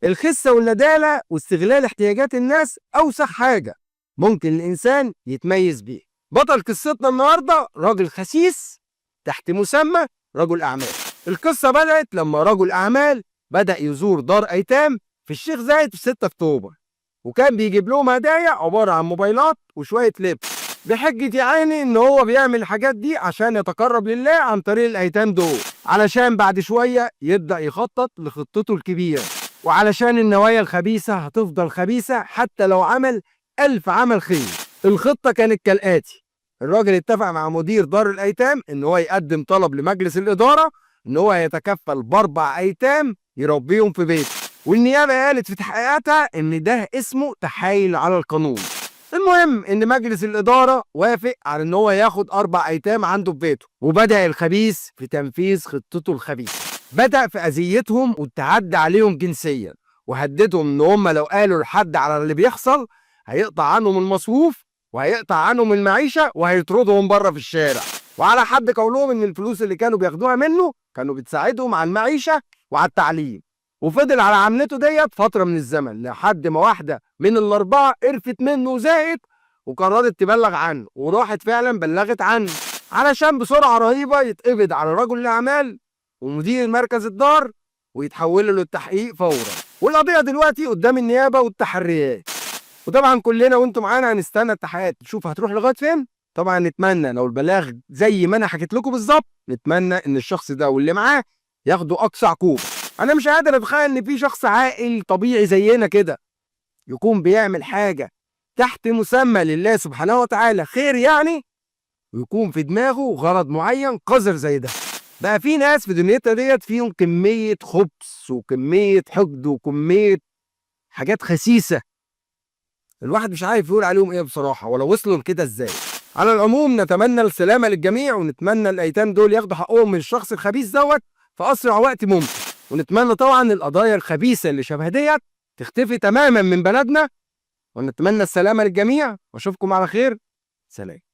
الخسة والندالة واستغلال احتياجات الناس أوسخ حاجة ممكن الإنسان يتميز بيها. بطل قصتنا النهاردة راجل خسيس تحت مسمى رجل أعمال. القصة بدأت لما رجل أعمال بدأ يزور دار أيتام في الشيخ زايد في 6 أكتوبر، وكان بيجيب لهم هدايا عبارة عن موبايلات وشوية لبس، بحجة يا عيني إن هو بيعمل الحاجات دي عشان يتقرب لله عن طريق الأيتام دول، علشان بعد شوية يبدأ يخطط لخطته الكبيرة، وعلشان النوايا الخبيثة هتفضل خبيثة حتى لو عمل 1000 عمل خير. الخطة كانت كالآتي: الراجل اتفق مع مدير دار الأيتام إن هو يقدم طلب لمجلس الإدارة إن هو هيتكفل ب4 أيتام يربيهم في بيته، والنيابة قالت في تحقيقاتها إن ده اسمه تحايل على القانون. المهم إن مجلس الإدارة وافق على إن هو ياخد 4 أيتام عنده في بيته، وبدأ الخبيث في تنفيذ خطته الخبيثة. بدأ في أذيتهم والتعدي عليهم جنسيا، وهددهم إن هم لو قالوا لحد على اللي بيحصل هيقطع عنهم المصروف وهيقطع عنهم المعيشة وهيطردهم بره في الشارع. وعلى حد قولهم إن الفلوس اللي كانوا بياخدوها منه كانوا بتساعدهم على المعيشة وعلى التعليم. وفضل على عملته ديت فترة من الزمن لحد ما واحدة من ال4 قرفت منه وزهقت وقررت تبلغ عنه، وراحت فعلا بلغت عنه علشان بسرعة رهيبة يتقبض على رجل الأعمال ومدير مركز الدار ويتحولوا للتحقيق فورا. والقضية دلوقتي قدام النيابة والتحريات، وطبعا كلنا وانتم معانا هنستنى التحقيقات نشوف هتروح لغاية فين. طبعا نتمنى لو البلاغ زي ما انا حكيت لكم بالظبط، نتمنى ان الشخص ده واللي معاه ياخدوا اقصى عقوبة. انا مش قادر اتخيل ان في شخص عاقل طبيعي زينا كده يكون بيعمل حاجة تحت مسمى لله سبحانه وتعالى خير يعني، ويكون في دماغه غرض معين قذر زي ده. بقى في ناس في دنيتنا ديت فيهم كمية خبث وكمية حقد وكمية حاجات خسيسة، الواحد مش عارف يقول عليهم ايه بصراحة، ولا وصلوا لكده ازاي. على العموم نتمنى السلامة للجميع، ونتمنى الايتام دول ياخدوا حقهم من الشخص الخبيث دوت في اسرع وقت ممكن، ونتمنى طبعا القضايا الخبيثة اللي شبه ديت تختفي تماما من بلدنا، ونتمنى السلامة للجميع، واشوفكم على خير. سلام.